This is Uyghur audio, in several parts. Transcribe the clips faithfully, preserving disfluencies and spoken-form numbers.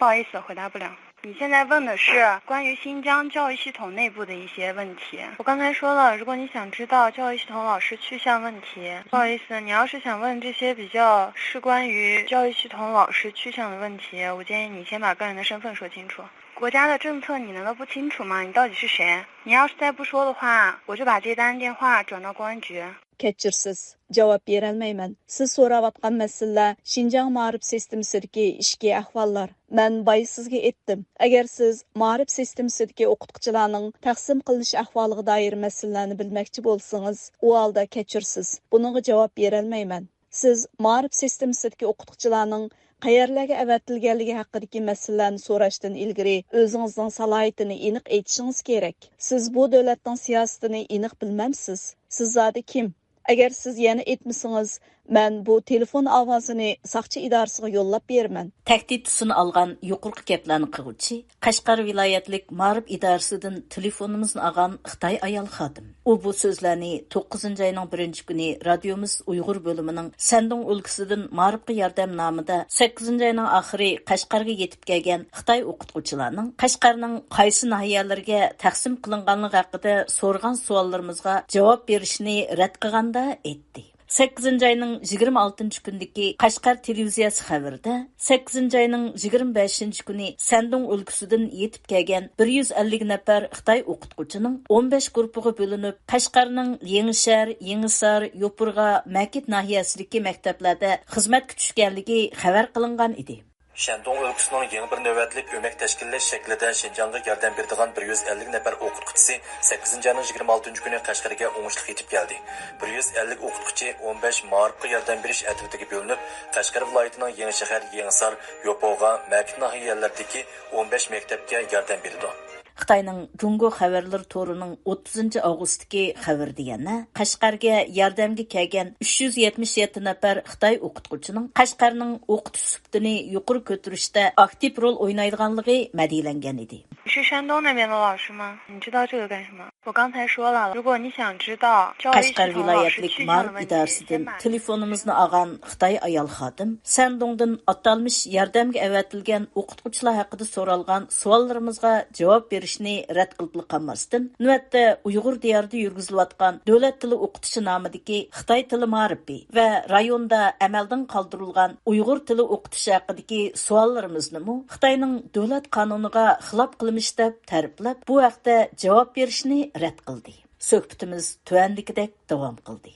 不好意思，回答不了。你现在问的是关于新疆教育系统内部的一些问题。我刚才说了，如果你想知道教育系统老师去向问题，不好意思，你要是想问这些比较是关于教育系统老师去向的问题，我建议你先把个人的身份说清楚。国家的政策你难道不清楚吗？你到底是谁？你要是再不说的话，我就把这单电话转到公安局。 كەچۈرسىز، جاۋاب بېرەلمەيمەن. سىز سوراۋاتقان مەسىلىلەر شىنجاڭ مائارىپ سىستېمىسىدىكى ئىچكى ئەھۋاللار. مەن بايا سىزگە ئېيتتىم، ئەگەر سىز مائارىپ سىستېمىسىدىكى ئوقۇتقۇچىلارنىڭ تەقسىم قىلىنىش ئەھۋالىغا دائىر مەسىلىلەرنى بىلمەكچى بولسىڭىز، ئۇ ھالدا كەچۈرسىز، بۇنىڭغا جاۋاب بېرەلمەيمەن. سىز مائارىپ سىستېمىسىدىكى ئوقۇتقۇچىلارنىڭ قەيەرلەرگە ئەۋەتىلگەنلىكى ھەققىدىكى مەسىلىلەرنى سوراشتىن ئىلگىرى ئۆزىڭىزنىڭ سالاھىيىتىنى ئېنىق ئېيتىشىڭىز كېرەك. سىز بۇ دۆلەتنىڭ سىياسىتىنى ئېنىق بىلمەمسىز؟ سىز زادى كىم؟ ئەگەر سىز يەنە ئېيتمىسىڭىز، مەن بۇ تېلېفون ئاۋازىنى ساقچى ئىدارىسىغا يوللاپ بېرىمەن. تەھدىت تۈسىنى ئالغان يۇقىرىقى گەپلەرنى قىلغۇچى قەشقەر ۋىلايەتلىك مائارىپ ئىدارىسىدىن تېلېفونىمىزنى ئالغان خىتاي ئايال خادىم. ئۇ بۇ سۆزلەرنى توققۇزىنچى ئاينىڭ بىرىنچى كۈنى رادىيومىز ئۇيغۇر بۆلۈمىنىڭ سەندۇڭ ئۆلكىسىدىن مائارىپقا ياردەم نامىدا سەككىزىنچى ئاينىڭ ئاخىرى قەشقەرگە يېتىپ كەلگەن خىتاي ئوقۇتقۇچىلارنىڭ قەشقەرنىڭ قايسى ناھىيەلىرىگە تەقسىم قىلىنغانلىقى ھەققىدە سورىغان سوئاللىرىمىزغا جاۋاب بېرىشنى رەت قىلغاندا ئېيتتى. سەككىزىنچى ئاينىڭ يىگىرمە ئالتىنچى كۈنىدىكى قەشقەر تېلېۋىزىيەسى خەۋىرىدە، سەككىزىنچى ئاينىڭ يىگىرمە بەشىنچى كۈنى سەندۇڭ ئۆلكىسىدىن يېتىپ كەلگەن بىر يۈز ئەللىك نەپەر خىتاي ئوقۇتقۇچىنىڭ ئون بەش گۇرۇپپىغا بۆلۈنۈپ، قەشقەرنىڭ يېڭىشەھەر، يېڭىسار، يوپۇرغا، مەكىت ناھىيەسىدىكى مەكتەپلەردە خىزمەتكە چۈشكەنلىكى خەۋەر قىلىنغان ئىدى. شەندۇڭ ئۆلكىسىنىڭ يېڭى بىر نۆۋەتلىك ئۆمەك تەشكىللەش شەكلىدە شىنجاڭغا ياردەم بېرىدىغان بىر يۈز ئەللىك نەپەر ئوقۇتقۇچىسى سەككىزىنچى ئاينىڭ يىگىرمە ئالتىنچى كۈنى قەشقەرگە ئوڭۇشلۇق يېتىپ كەلدى. بىر يۈز ئەللىك ئوقۇتقۇچى ئون بەش مائارىپقا ياردەم بېرىش ئەترىتىگە بۆلۈنۈپ، قەشقەر ۋىلايىتىنىڭ يېڭىشەھەر، يېڭىسار، يوپۇرغا، مەكىت ناھىيەلەردىكى ئون بەش مەكتەپكە ياردەم بېرىدۇ. خىتاينىڭ جۇڭگو خەۋەرلىرى تورىنىڭ ئوتتۇزىنچى ئاۋغۇستتىكى خەۋىرىدە يەنە، قەشقەرگە ياردەمگە كەلگەن ئۈچ يۈز يەتمىش يەتتە نەپەر خىتاي ئوقۇتقۇچىنىڭ قەشقەرنىڭ ئوقۇتۇش سۈپىتىنى يۇقىرى كۆتۈرۈشتە ئاكتىپ رول ئوينايدىغانلىقى مەدھىيەلەنگەن ئىدى. 你是山东那边的老师吗？你知道这个干什么？我刚才说了，如果你想知道教育系 قەشقەر 统老师 ۋىلايەتلىك 去向的 مائارىپ 问题， ئىدارىسىدىن 先把 تېلېفونىمىزنى ئالغان خىتاي ئايال خادىم سەندۇڭدىن ئاتالمىش ياردەمگە ئەۋەتىلگەن ئوقۇتقۇچىلار ھەققىدە سورالغان سوئاللىرىمىزغا جاۋاب بېرىشنى رەت قىلىپلا قالماستىن، نۆۋەتتە ئۇيغۇر دىيارىدا يۈرگۈزۈلۈۋاتقان دۆلەت تىلى ئوقۇتۇشى نامىدىكى خىتاي تىلى مائارىپى ۋە رايوندا ئەمەلدىن قالدۇرۇلغان ئۇيغۇر تىلى ئوقۇتۇشى ھەققىدىكى سوئاللىرىمىزنىمۇ خىتاينىڭ دۆلەت قانۇنىغا خىلاپ قىلمىش دەپ تەرىپلەپ، بۇ ھەقتە جاۋاب بېرىشنى رەت قىلدى. سۆھبىتىمىز تۆۋەندىكىدەك داۋام قىلدى.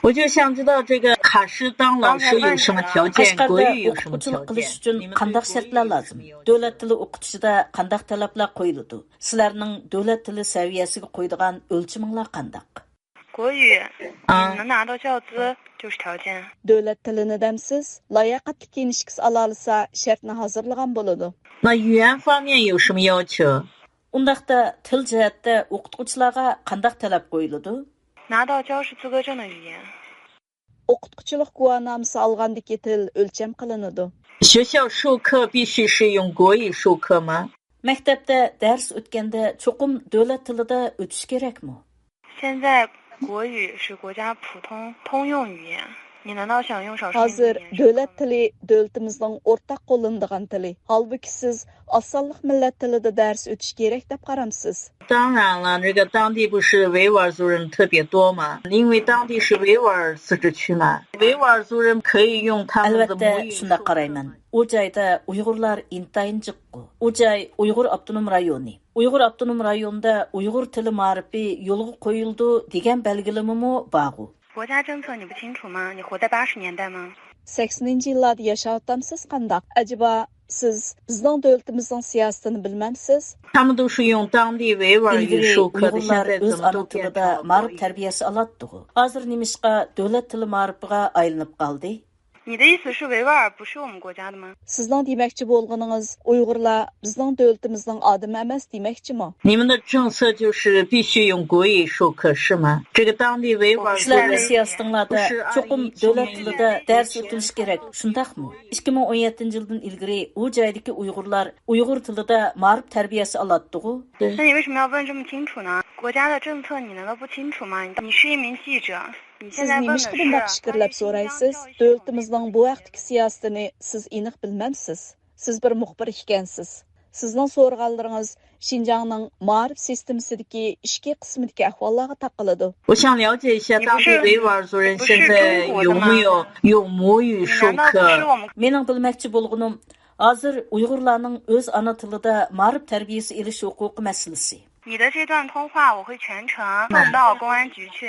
我就想知道这个考试当老师有什么条件，国语有什么条件？ قەشقەردە ئوقۇتقۇچىلىق قىلىش ئۈچۈن قانداق شەرتلەر لازىم؟ دۆلەت تىلى ئوقۇتۇشىدا قانداق تەلەپلەر قويۇلىدۇ؟ سىلەرنىڭ دۆلەت تىلى سەۋىيەسىگە قويىدىغان ئۆلچىمىڭلار قانداق؟ 国语，你能拿到教资就是条件。 دۆلەت تىلىنى دەمسىز، لاياقەتلىك كىنىشكىسى ئالالىسا شەرتنى ھازىرلىغان بولىدۇ. 那语言方面有什么要求？ ئۇنداقتا تىل جەھەتتە ئوقۇتقۇچىلارغا قانداق تەلەپ قويۇلىدۇ؟ 拿到教师资格证的语言。 ئوقۇتقۇچىلىق گۇۋاھنامىسى ئالغاندىكى تىل ئۆلچەم قىلىنىدۇ. 学校授课必须是用国语授课吗？ مەكتەپتە دەرس ئۆتكەندە چوقۇم دۆلەت تىلىدا ئۆتۈش كېرەكمۇ؟ 现在国语是国家普通通用语言，你难道想用少数民族语 ھازىر 言说 دۆلەت تىلى دۆلىتىمىزنىڭ ئورتاق قوللىنىدىغان تىلى. ھالبۇكى سىز ئاز سانلىق مىللەت تىلىدا دەرس ئۆتۈش كېرەك دەپ قارامسىز؟ 当然了，这个当地不是维吾尔族人特别多吗？因为当地是维吾尔自治区嘛，维吾尔族人可以用他们的母 ئەلۋەتتە، 语授 شۇنداق 课。 قارايمەن. ئۇ جايدا ئۇيغۇرلار ئىنتايىن جىققۇ. ئۇ جاي ئۇيغۇر ئاپتونوم رايونى. ئۇيغۇر ئاپتونوم رايونىدا ئۇيغۇر تىلى مائارىپى يولغا قويۇلىدۇ دېگەن بەلگىلىمىمۇ بارغۇ. 国家政策你不清楚吗？你活在八十年代吗？ سەكسىنىنچى يىللاردا ياشاۋاتامسىز قانداق؟ ئەجەبا، سىز بىزنىڭ دۆلىتىمىزنىڭ سىياسىتىنى بىلمەمسىز؟ 他们都是用当地维吾尔语 ئىلگىرى 授课的，现在 ئۇيغۇرلار 怎么都 ئۆز 变 ئانا 成了 تىلىدا 国语 مائارىپ تەربىيەسى ئالاتتىغۇ. ھازىر نېمىشقا دۆلەت تىلى مائارىپىغا ئايلىنىپ قالدى؟ 你的意思是维吾尔不是我们国家的吗？ سىزنىڭ دېمەكچى بولغىنىڭىز ئۇيغۇرلار بىزنىڭ دۆلىتىمىزنىڭ ئادىمى ئەمەس دېمەكچىمۇ؟ 你们的政策就是必须用国语授课是吗？这个当地维吾尔族 سىلەرنىڭ 人 سىياسىتىڭلاردا چوقۇم دۆلەت تىلىدا دەرس ئۆتۈلۈشى كېرەك، شۇنداقمۇ؟ ئىككى مىڭ ئون يەتتىنچى يىلدىن ئىلگىرى ئۇ جايدىكى ئۇيغۇرلار ئۇيغۇر تىلىدا مائارىپ تەربىيەسى ئالاتتىغۇ. 那你为什么要问这么清楚呢？国家的政策你难道不清楚吗？你是一名记者，你现 سىز 在问的 نېمىشقا بۇنداق پىكىرلەپ 是 سورايسىز؟ دۆلىتىمىزنىڭ بۇ ھەقتىكى سىياسىتىنى سىز ئېنىق بىلمەمسىز؟ سىز بىر مۇخبىر ئىكەنسىز. سىزنىڭ سورىغانلىرىڭىز شىنجاڭنىڭ مائارىپ سىستېمىسىدىكى ئىچكى قىسمىدىكى ئەھۋاللارغا تاقىلىدۇ. 我想了解一下，当地维吾尔族人现在有没有用母语授课？ مېنىڭ بىلمەكچى بولغىنىم، ھازىر ئۇيغۇرلارنىڭ ئۆز ئانا تىلىدا مائارىپ تەربىيىسى ئېلىش ھوقۇقى مەسىلىسى. 你的这段通话我会全程送到公安局去。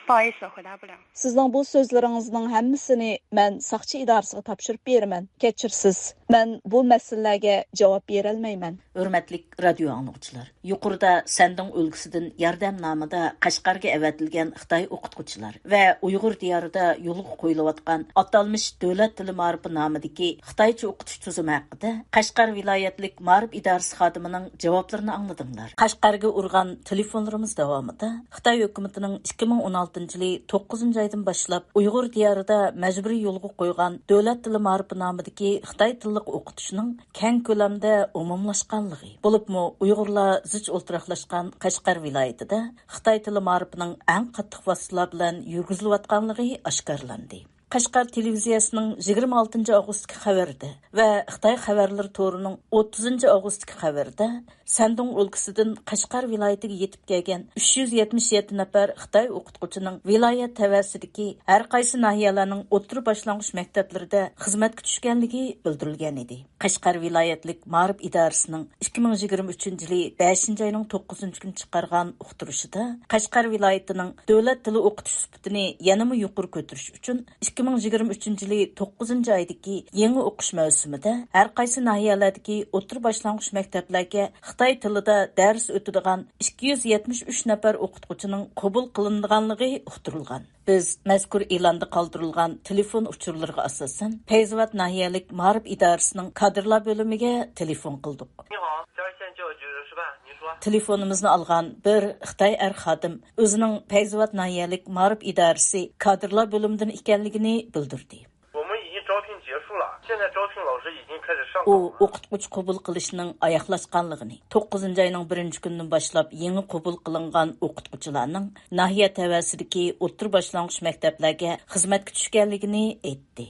不好意思，回答不了。 سىزنىڭ بۇ سۆزلىرىڭىزنىڭ ھەممىسىنى مەن ساقچى ئىدارىسىغا تاپشۇرۇپ بېرىمەن. كەچۈرسىز، مەن بۇ مەسىلىلەرگە جاۋاب بېرەلمەيمەن. ھۆرمەتلىك رادىيو ئاڭلىغۇچىلار، يۇقىرىدا سەندۇڭ ئۆلكىسىدىن ياردەم نامىدا قەشقەرگە ئەۋەتىلگەن خىتاي ئوقۇتقۇچىلار ۋە ئۇيغۇر دىيارىدا يولغا قويۇلۇۋاتقان ئاتالمىش دۆلەت تىلى مائارىپى نامىدىكى خىتايچە ئوقۇتۇش تۈزۈمى ھەققىدە قەشقەر ۋىلايەتلىك مائارىپ ئىدارىسى خادىمىنىڭ جاۋابلىرىنى ئاڭلىدىڭلار. قەشقەرگە ئۇرغان تېلېفونلىرىمىز داۋامىدا خىتاي ھۆكۈمىتىنىڭ ئىككى مىڭ ئون ئالتىنچى يىلى توققۇزىنچى ئايدىن باشلاپ ئۇيغۇر دىيارىدا مەجبۇرىي يولغا قويغان دۆلەت تىلى مائارىپى نامىدىكى خىتاي تىللىق ئوقۇتۇشنىڭ كەڭ كۆلەمدە ئومۇملاشقانلىقى، بولۇپمۇ ئۇيغۇرلار زىچ ئولتۇراقلاشقان قەشقەر ۋىلايىتىدە خىتاي تىلى مائارىپىنىڭ ئەڭ قاتتىق ۋاسىتىلەر بىلەن يۈرگۈزۈلۈۋاتقانلىقى ئاشكارىلاندى. قەشقەر تېلېۋىزىيەسىنىڭ يىگىرمە ئالتىنچى ئاۋغۇستتىكى خەۋىرىدە ۋە خىتاي خەۋەرلىرى تورىنىڭ ئوتتۇزىنچى ئاۋغۇستتىكى خەۋىرىدە سەندۇڭ ئۆلكىسىدىن قەشقەر ۋىلايىتىگە يېتىپ كەلگەن ئۈچ يۈز يەتمىش يەتتە نەپەر خىتاي ئوقۇتقۇچىنىڭ ۋىلايەت تەۋەسىدىكى ھەر قايسى ناھىيەلەرنىڭ ئوتتۇرا باشلانغۇچ مەكتەپلىرىدە خىزمەتكە چۈشكەنلىكى بىلدۈرۈلگەن ئىدى. قەشقەر ۋىلايەتلىك مائارىپ ئىدارىسىنىڭ ئىككى مىڭ يىگىرمە ئۈچىنچى يىلى بەشىنچى ئاينىڭ توققۇزىنچى كۈنى چىقارغان ئۇقتۇرۇشىدا، قەشقەر ۋىلايىتىنىڭ دۆلەت تىلى ئوقۇتۇش سۈپىتىنى يەنىمۇ يۇقىرى كۆتۈرۈش ئۈچۈن، ئىككى مىڭ يىگىرمە ئۈچىنچى يىلى توققۇزىنچى ئايدىكى يېڭى ئوقۇش مەۋسۇمىدە ھەر قايسى ناھىيەلەردىكى ئوتتۇرا باشلانغۇچ مەكتەپلەرگە خىتاي تىلىدا دەرس ئۆتىدىغان ئىككى يۈز يەتمىش ئۈچ نەپەر ئوقۇتقۇچىنىڭ قوبۇل قىلىنىدىغانلىقى ئۇقتۇرۇلغان. بىز مەزكۇر ئېلاندا قالدۇرۇلغان تېلېفون ئۇچۇرلىرىغا ئاساسەن، پەيزىۋات ناھىيەلىك مائارىپ ئىدارىسىنىڭ كادىرلار بۆلۈمىگە تېلېفون قىلدۇق. 你好，嘉义县教育局人事办，您说。 تېلېفونىمىزنى ئالغان بىر خىتاي ئەر خادىم ئۆزىنىڭ پەيزىۋات ناھىيەلىك مائارىپ ئىدارىسى كادىرلار بۆلۈمىدىن ئىكەنلىكىنى بىلدۈردى. 我们已经招聘结束了，现在招聘老师已经开始上 ئۇ 岗了。 ئوقۇتقۇچى قوبۇل قىلىشنىڭ ئاياغلاشقانلىقىنى، توققۇزىنچى ئاينىڭ بىرىنچى كۈنىدىن باشلاپ يېڭى قوبۇل قىلىنغان ئوقۇتقۇچىلارنىڭ ناھىيە تەۋەسىدىكى ئوتتۇرا باشلانغۇچ مەكتەپلەرگە خىزمەتكە چۈشكەنلىكىنى ئېيتتى.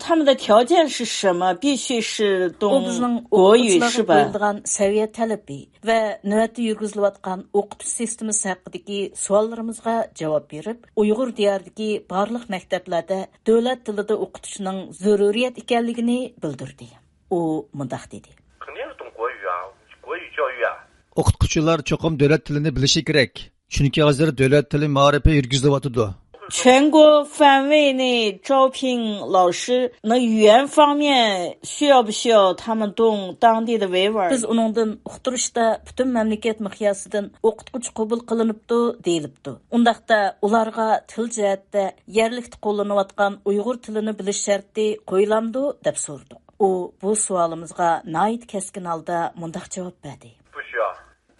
他们的条件是什么？必须是懂 ئۇ بىزنىڭ 国语 ئوقۇتقۇچىلارغا 是吧؟ قويۇلىدىغان سەۋىيە تەلىپى ۋە نۆۋەتتە يۈرگۈزۈلۈۋاتقان ئوقۇتۇش سىستېمىسى ھەققىدىكى سوئاللىرىمىزغا جاۋاب بېرىپ، ئۇيغۇر دىيارىدىكى بارلىق مەكتەپلەردە دۆلەت تىلىدا ئوقۇتۇشنىڭ زۆرۈرىيەت ئىكەنلىكىنى بىلدۈردى. ئۇ مۇنداق دېدى. 肯定是懂国语啊，国语教育啊。 ئوقۇتقۇچىلار چوقۇم دۆلەت تىلىنى بىلىشى كېرەك، چۈنكى ھازىر دۆلەت تىلى مائارىپى يۈرگۈزۈلۈۋاتىدۇ. 全国范围内招聘老师，那语言方面需要不需要他们懂当地的维吾尔语？ بىز ئۇنىڭدىن ئۇقتۇرۇشتا پۈتۈن مەملىكەت مىقياسىدىن ئوقۇتقۇچى قوبۇل قىلىنىپتۇ دېيىلىپتۇ. ئۇنداقتا ئۇلارغا تىل جەھەتتە يەرلىكتە قوللىنىۋاتقان ئۇيغۇر تىلىنى بىلىش شەرتى قويۇلامدۇ دەپ سورىدۇق. ئۇ بۇ سوئالىمىزغا ناھايىتى كەسكىن ھالدا مۇنداق جاۋاب بەردى. 不需要，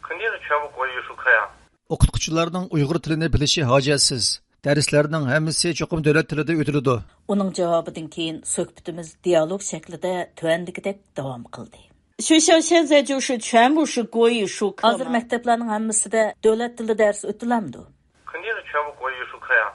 肯定是全部国语授课呀。 ئوقۇتقۇچىلارنىڭ ئۇيغۇر تىلىنى بىلىشى ھاجەتسىز. دەرسلەرنىڭ ھەممىسى چوقۇم دۆلەت تىلىدا ئۆتۈلىدۇ. ئۇنىڭ جاۋابىدىن كېيىن سۆھبىتىمىز دىيالوگ شەكلىدە تۆۋەندىكىدەك داۋام قىلدى. 学校现在就是全部是国语授课吗？ ھازىر مەكتەپلەرنىڭ ھەممىسىدە دۆلەت تىلىدا دەرس ئۆتۈلەمدۇ؟ 肯定是全部国语授课呀。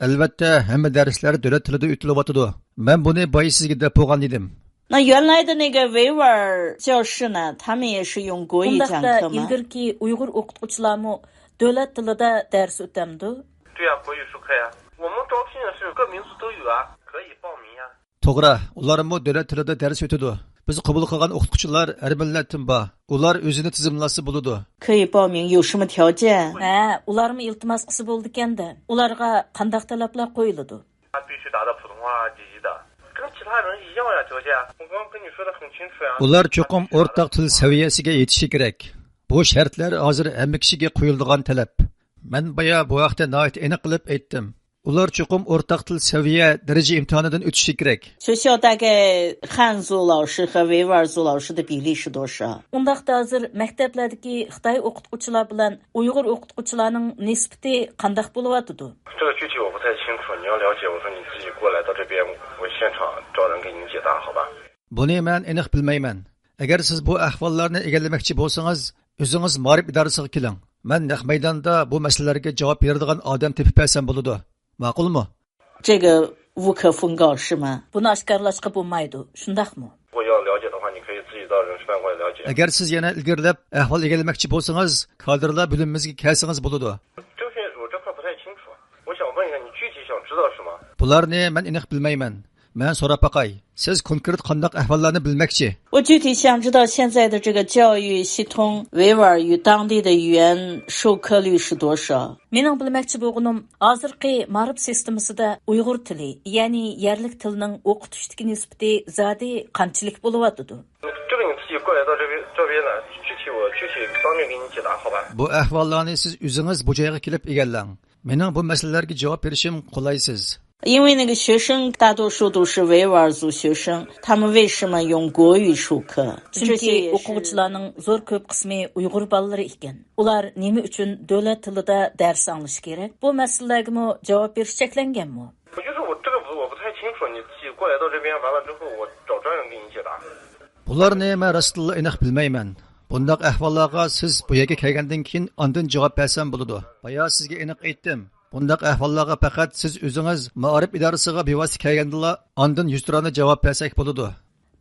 ئەلۋەتتە، ھەممە دەرسلەر دۆلەت تىلىدا ئۆتۈلۈۋاتىدۇ. مەن بۇنى بايا سىزگە دەپ بولغان ئىدىم. 那原来的那个维吾尔教室呢，他们也是用国语讲课吗？ ئۇنداقتا ئىلگىرىكى ئۇيغۇر ئوقۇتقۇچىلارمۇ دۆلەت تىلىدا دەرس ئۆتەمدۇ؟ 对呀，国语授课呀。我们招聘的是各民族都有啊，可以报名呀。 توغرا، ئۇلارمۇ دۆلەت تىلىدا دەرس ئۆتىدۇ. بىز قوبۇل قىلغان ئوقۇتقۇچىلار ھەر مىللەتتىن بار. ئۇلار ئۆزىنى تىزىملاتسا بولىدۇ. 可以报名，有什么条件？ ھە، ئۇلارمۇ ئىلتىماس قىلسا بولىدىكەن-دە. ئۇلارغا قانداق تەلەپلەر قويۇلىدۇ؟ 他必须达到普通话二级的，跟其他人一样呀，条件。我刚刚跟你说的很清楚呀。 ئۇلار چوقۇم ئورتاق تىل سەۋىيەسىگە يېتىشى كېرەك. بۇ شەرتلەر ھازىر ھەممە كىشىگە قويۇلىدىغان تەلەپ. مەن بايا بۇ ھەقتە ناھايىتى ئېنىق قىلىپ ئېيتتىم. ئۇلار چوقۇم ئورتاق تىل سەۋىيە دەرىجە ئىمتىھانىدىن ئۆتۈشى كېرەك. 学校大概汉族老师和维吾尔族老师的比例是多少？ ئۇنداقتا ھازىر مەكتەپلەردىكى خىتاي ئوقۇتقۇچىلار بىلەن ئۇيغۇر ئوقۇتقۇچىلارنىڭ نىسبىتى قانداق بولۇۋاتىدۇ؟ 这个具体我不太清楚，你要了解，我说你自己过来到这边，我现场找人给你解答，好吧？ بۇنى مەن ئېنىق بىلمەيمەن. ئەگەر سىز بۇ ئەھۋاللارنى ئىگىلىمەكچى بولسىڭىز، ئۆزىڭىز مائارىپ ئىدارىسىغا كېلىڭ. مەن نەق مەيداندا بۇ مەسىلىلەرگە جاۋاب بېرىدىغان ئادەم تېپىپ بەرسەم بولىدۇ. ماقۇلمۇ؟ 这个无可奉告，是吗？ بۇنى ئاشكارىلاشقا بولمايدۇ، شۇنداقمۇ؟ 如果要了解的话，你可以自己到人事办过来了解。 ئەگەر سىز يەنە ئىلگىرىلەپ ئەھۋال ئىگىلىمەكچى بولسىڭىز، كادىرلار بۆلۈمىمىزگە كەلسىڭىز بولىدۇ. 这些我这块不太清楚，我想问一下，你具体想知道什么？ بۇلارنى مەن ئېنىق بىلمەيمەن. مەن سوراپ باقاي. سىز كونكرېت قانداق ئەھۋاللارنى بىلمەكچى؟ 我具体想知道现在的这个教育系统，维吾尔语当地的语言授课率是多少？ مېنىڭ بىلمەكچى بولغىنىم، ھازىرقى مائارىپ سىستېمىسىدا ئۇيغۇر تىلى، يەنى يەرلىك تىلنىڭ ئوقۇتۇشتىكى نىسبىتى زادى قانچىلىك بولۇۋاتىدۇ؟ 这个你自己过来到这边这边来，具体我具体当面给你解答，好吧？ بۇ ئەھۋاللارنى سىز ئۆزىڭىز بۇ جايغا كېلىپ ئىگىلەڭ. مېنىڭ بۇ مەسىلىلەرگە جاۋاب بېرىشىم قولايسىز. 因为那个学生大多数都是维吾尔族学生，他们为什么用国语授课？ چۈنكى ئوقۇغۇچىلارنىڭ زور كۆپ قىسمى ئۇيغۇر بالىلىرى ئىكەن. ئۇلار نېمە ئۈچۈن دۆلەت تىلىدا دەرس ئاڭلىشى كېرەك؟ بۇ مەسىلىلەرگىمۇ جاۋاب بېرىش چەكلەنگەنمۇ؟ 我就是我这个不我不太清楚，你自己过来到这边完了之后，我找专人给你解答。 بۇلارنى مەن راستتىنلا ئېنىق بىلمەيمەن. بۇنداق ئەھۋاللارغا سىز بۇ يەرگە كەلگەندىن كېيىن ئاندىن جاۋاب بەرسەم بولىدۇ. بايا سىزگە ئېنىق ئېيتتىم. بۇنداق ئەھۋاللارغا پەقەت سىز ئۆزىڭىز مائارىپ ئىدارىسىغا بىۋاسىتە كەلگەندىلا ئاندىن يۈزتۇرانە جاۋاب بەرسەك بولىدۇ.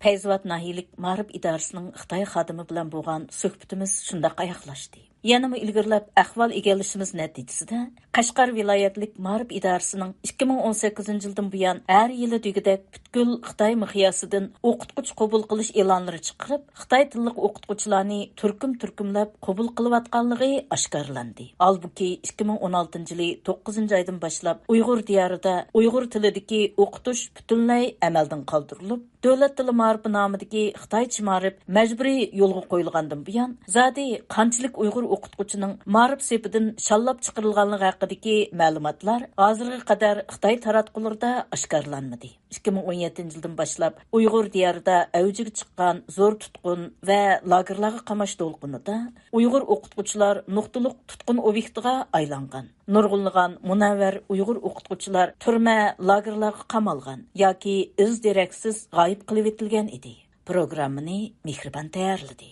پەيزاۋات ناھىيەلىك مائارىپ ئىدارىسىنىڭ خىتاي خادىمى بىلەن بولغان سۆھبىتىمىز شۇنداق ئاياغلاشتى. يەنىمۇ ئىلگىرىلەپ ئەھۋال ئىگىلىشىمىز نەتىجىسىدە، قەشقەر ۋىلايەتلىك مائارىپ ئىدارىسىنىڭ ئىككى مىڭ ئون سەككىزىنچى يىلدىن بۇيان ھەر يىلى دېگۈدەك پۈتكۈل خىتاي مىقياسىدىن ئوقۇتقۇچى قوبۇل قىلىش ئېلانلىرى چىقىرىپ، خىتاي تىللىق ئوقۇتقۇچىلارنى تۈركۈم-تۈركۈملەپ قوبۇل قىلىۋاتقانلىقى ئاشكارىلاندى. ھالبۇكى، ئىككى مىڭ ئون ئالتىنچى يىلى توققۇزىنچى ئايدىن باشلاپ ئۇيغۇر دىيارىدا ئۇيغۇر تىلىدىكى ئوقۇتۇش پۈتۈنلەي ئەمەلدىن قالدۇرۇلۇپ، دۆلەت تىلى مائارىپى نامىدىكى خىتايچە مائارىپ مەجبۇرىي يولغا قويۇلغاندىن بۇيان، زادى قانچىلىك ئۇيغۇر ئوقۇتقۇچىنىڭ مائارىپ سېپىدىن شاللاپ چىقىرىلغانلىقى ھەققىدىكى مەلۇماتلار ھازىرغا قەدەر خىتاي تاراتقۇلىرىدا ئاشكارىلانمىدى. ئىككى مىڭ ئون يەتتىنچى يىلدىن باشلاپ ئۇيغۇر دىيارىدا ئەۋجىگە چىققان زور تۇتقۇن ۋە لاگېرلارغا قاماش دولقۇنىدا ئۇيغۇر ئوقۇتقۇچىلار نۇقتىلىق تۇتقۇن ئوبيېكتىغا ئايلانغان. نۇرغۇنلىغان مۇنەۋۋەر ئۇيغۇر ئوقۇتقۇچىلار تۈرمە، لاگېرلارغا قامالغان ياكى ئىز-دېرەكسىز غايىب قىلىۋېتىلگەن ئىدى. پروگراممىنى مېھرىبان تەييارلىدى.